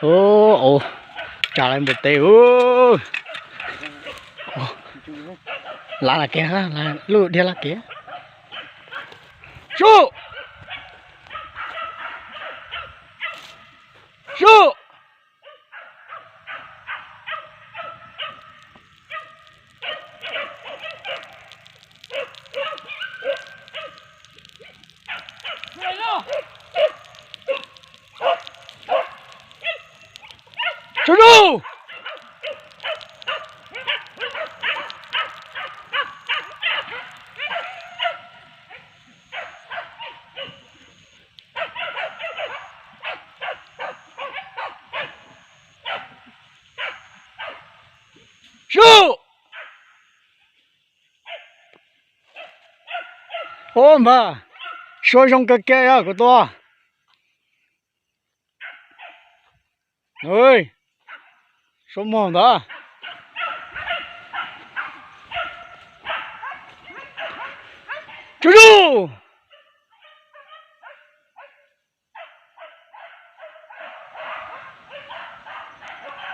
Ub, tsa lawv npua teb ub. Lav laj kev, lub dhia laj kev. Sub! Sub! Sub, sub! Sub! Ub npawg, suab zoo kawg kiag yog kuv tua. Suab muag ntawd. Tsuj zuj!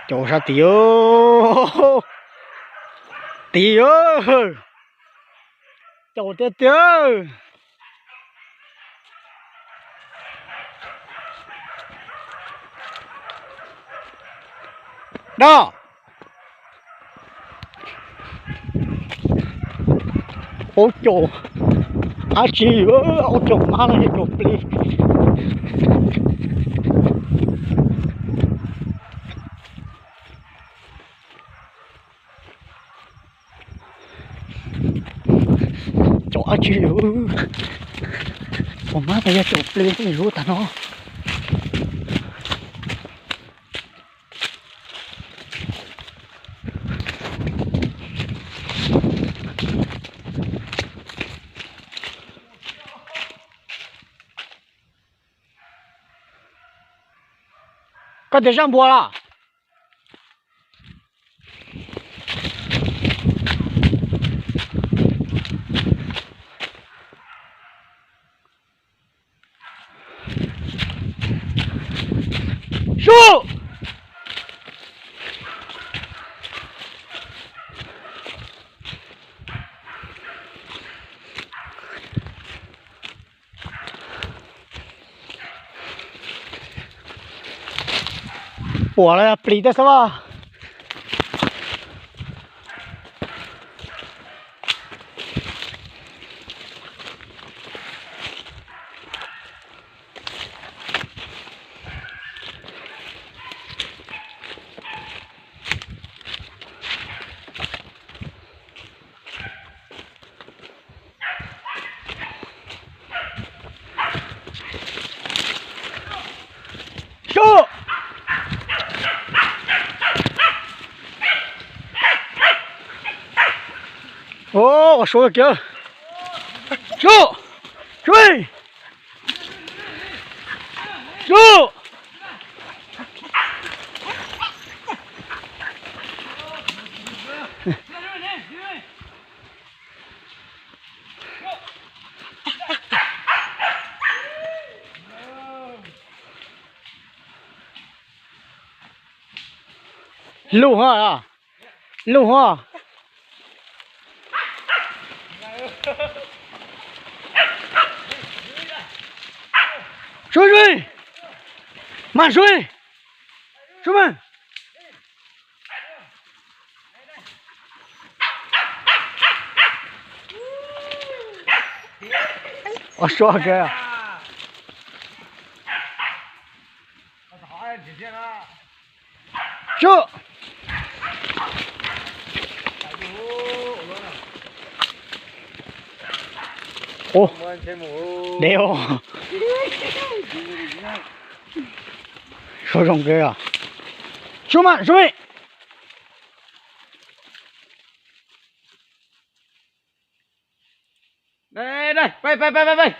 Caum sab tid, tid, caum tiag tiag. Dab. Aub caum, dab tsi, aub caum mab los yog caum plig. Caum dab tsi, caum mab los yog caum plig lub tag no. Koj tias zaj npua los? Sub! Puas los yog plis tej xwb as. Sub! Ua suav kiag. Sub! Sub! Sub! Luj ho, luj ho. Sub sub, mas sub, sub mas. Ua suav kiag. Sub. Ua, dev os. Suav zoo kiag os. Sub mas, sub mas. Dai, dai, pais, pais, pais, pais, pais.